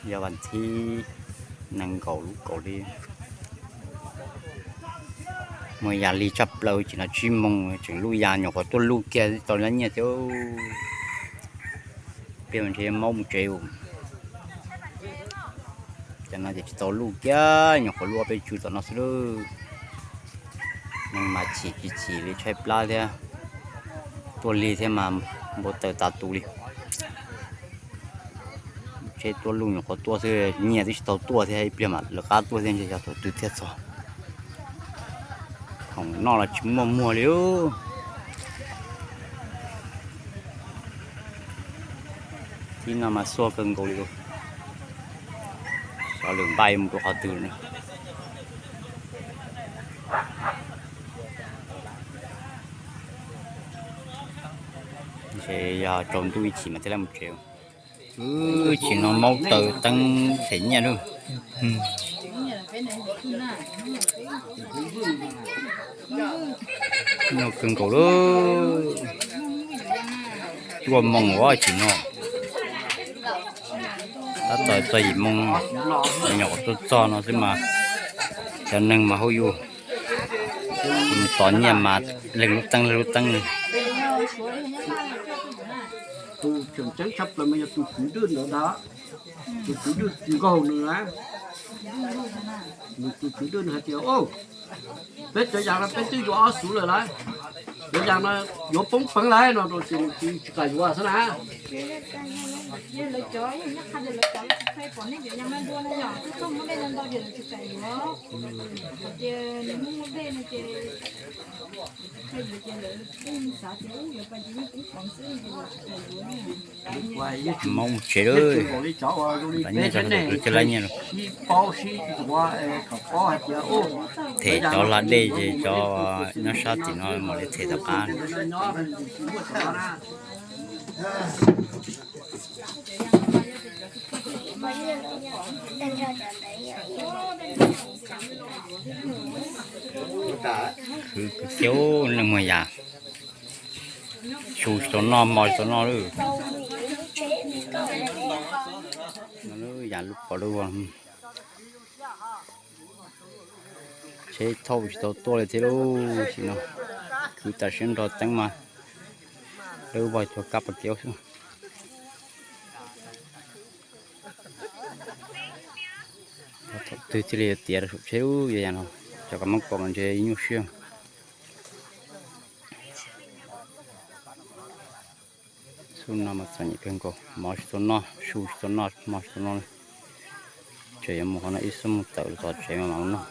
Yog vas thib nees nkaum lub kaum li, muaj yas lig tshaj plaws, tsis no tsib moos tseem luj yas, nyuam qhuav tuaj luj kiag tau lab nyiaj thiab. Peb ntshe maub mus tsev. Cov no ces tsis tau luj kiag, nyuam qhuav luj peb tsw tom no xwb lawm. Neeg mas chim tsis chim li, tshaib plab thiab, tuaj lig thiab mas npau taws tas tu li. Tsheb tuaj luj nyuam qhuav tuaj xwb, nyiaj twb tsis tau tuaj thiab, ib pliag mam lawv qab tuaj thiab ntshe yog thaum twg thiaj txog. Khoom noj los tsis muaj muag li. Tib no mas xuaj kawg nkaus li. Xyov lwm npaij mus rau qhov twg ne. Ntshe yog tsaus ntuj ib chim mas thiaj li mus tsev. Wb chim no maub taws teeb them nyiaj lawm. Nyuaj kawg nkaus lawm. Cuaj moos ua chim no, tab tom txog yim moos, nyuam qhuav tuaj txog no xwb mas cov neeg mas hauj yug, tos nyiaj mas leej lub teeb leej lub teeb. Tus tseem ceeb tshaj plaws mas yog tus kwv Dwj ntawd ntag. Tus kwv Dwj nkaug nws na, nws tus kwv Dwj nws hais tias, peb cov yas no peb twb yuav ob xuv lawm lauj, cov yas no yuav poob peev lawm no rau ces nws tsis kam yuav xwb na. Maub mus tsev lawm. Nyiaj tso, tus twg lab nyiaj los. Them cov hla dej ces cov nyob sab tim no mam li them tom qab. Khwv kiag leej muag yas, su tsis tau noj, hmo tsis tau noj lawm. Yas lub pov lub, tsheb thauj tsis tau tuaj li thiab lub sim no. Khwv tam sim nrog teeb mas lawv vog cov kab pas kiab xwb. Thaum twg thiaj li yuav tiav rau saum tsheb lub yas no, cov kab mob kaum no ntshe nyuaj siab. Xub no mas txom nyem kawg nkaus, mov tsis tau noj, su tsis tau noj, hmo tsis tau noj. Tseem yuav mus qhov no ib xub mus tawm los txog tsev mas mam mus noj.